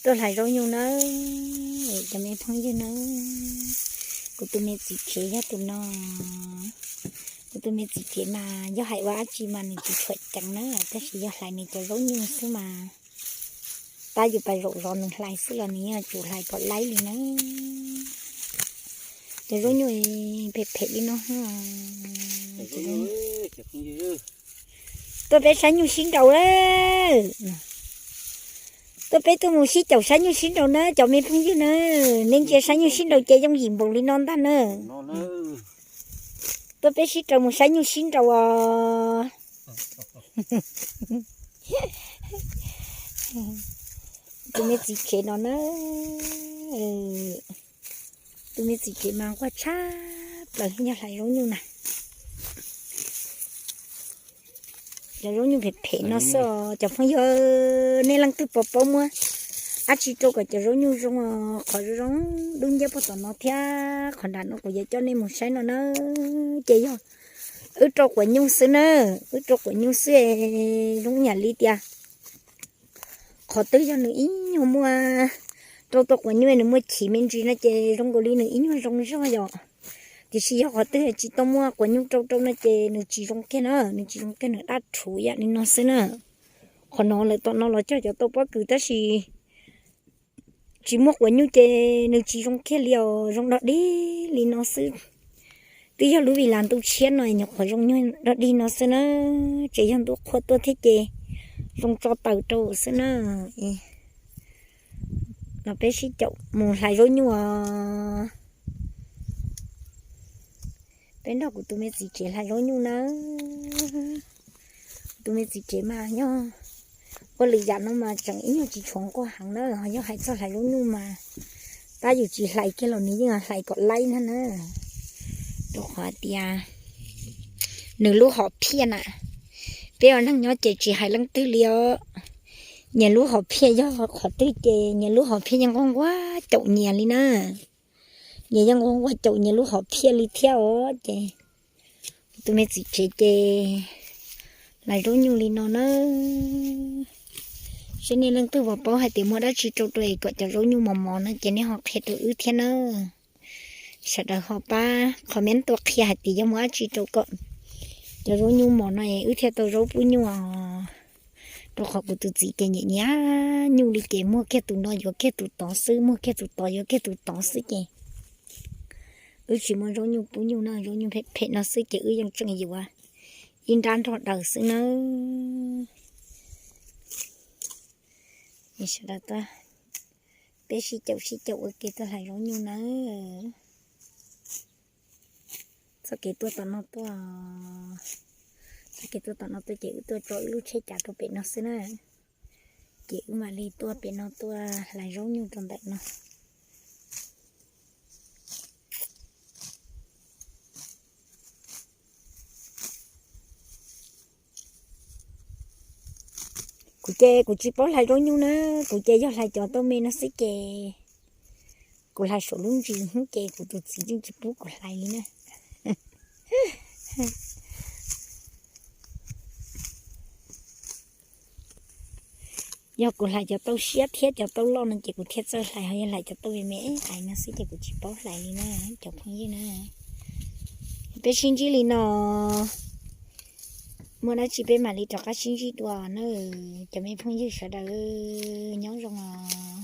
Tuaj hlais zaub nyuj nawb cov me phooj ywg nawb. Kuv tus me txiv tsev yog tus no. Kuv tus me txiv tsev mas yog hais ua dab tsi mas nws tsis tshua ceev na, tab sis yog hlais nws cov zaub nyuj xwb mas tab yus pais zaum zov nws hlais xwb los nws yeej tsum hlais kom laib li na. Cov zaub nyuj phem phem li no. Tuaj peb saib nyuj sib nraus lawm. Tuaj peb tuaj mus sib caum saib nyuj sib nraus na cov me phooj ywg na. Nej ntsia saib nyuj sib nraus ces yooj yim npaum li no ntag na. Tuaj peb sib raws mus saib nyuj sib nraus os. Tus me txiv tsev no na, tus me txiv tsev mas nquag tshaj plaws yog hlais zaub nyuj na. Cov zaub nyuj phem phem no xwb os cov phooj ywg, nej leej twg pom paub muab dab tsi rau kom cov zaub nyuj zoo os, qhov zoo zoo dub nciab puag tom no thiab qhov nram no kuv yuav coj nej mus saib no na. Ces yog wb rau quav nyuj xwb na, wb rau quav nyuj xwb, zoo yam li tias qhov twg yog nws ib nyuag muaj rau tau quav nyuj nws muaj chiv me ntsis no ces zoo nkaus li nws ib nyuag zoo zog yom. Tiam sis yog qhov twg tsis tau muaj quav nyuj rau rau no ces nws tsis zoo kiag na, nws tsis zoo kiag, nws daj rhuv yam li no xwb na. Qhov no lawv tom no los cog cov tau pob kws tab sis tsis muaj quav nyuj ces nws tsis zoo kiag li os, zoo dog dig li no xwb. Twb yog lub vim las ntuj tshiab no nyuam qhuav zoo nyuag dog dig no xwb na, tseem yog ntuj qhua tuaj thiab ces zoo tso taws rau xwb na. Los peb sib caum mus hlais zaub nyuj os. Peb nrog kuv tus me txiv tsev hlais zaub nyuj na. Kuv tus me txiv tsev mas yog ua lwm yam no mas tseem ib nyuag tsis tshuav nquag heev na, ho yog hais txog hlais zaub nyuj mas tab yus tsis hlais kiag los nws yeej hlais kom laib na na. Rau qhov tias nws lub hom phiaj na, peb ua neeg nyob ces tsis hais leej twg li os, nyias lub hom phiaj yog qhov twg ces nyias lub hom phiaj yeej nquag nquag caum nyias li na. Nyias yeej nquag nquag caum nyias lub hom phiaj li thiab os. Ces tus me txiv tsev ces hlais zaub nyuj li no na. Seb nej leej twg puas paub hais tias muaj dab tsi rau rau es kom cov zaub nyuj mos mos no ces nej ho qhia rau wb thiab na. Sawv daws ho pab comment tuaj qhia hais tias yog muaj dab tsi rau kom cov zaub nyuj mos no es wb thiaj tau zaub pub nyuj. Rau qhov kuv tus txiv ces nyiam nyiam nyuj li ces muag kiag tus no yuav kiag tus tod xwb, muag kiag tus tod yuav kiag tus tod xwb ces wb tsis muaj zaub nyuj pub nyuj na, zaub nyuj phem phem no xwb ces wb yeej tseem yuav ib nrab nrog daws xwb nawb. Sawv daws tuaj, peb sib caum sib caum ua ke tuaj hlais zaub nyuj nawb. Txoj kev tuaj tom no tuaj, txoj kev tuaj tom no tuaj ces wb tuaj tso wb lub tsheb cav rau pem no xwb na. Ces wb mam li tuaj pem no tuaj hlais zaub nyuj rau ntawm no. Kuv ces kuv tsis paub hlais zaub nyuj na, kuv ces yog hlais cov tau me no xwb ces kuv hlais saum lub ntsis hnub ces kuv tus txiv yeej tsis pub kuv hlais li na. Yog kuv hlais cov tau siab thiab cov tau loj no ces kuv thiaj txawj hlais, ho yog hlais cov tau me me ais no xwb ces kuv tsis paub hlais li na cov phooj ywg na. Peb sib ntsib li no, muaj dab tsi peb mam li rov qab sib ntsib dua na. Cov me phooj ywg sawv daws nyob zoo os.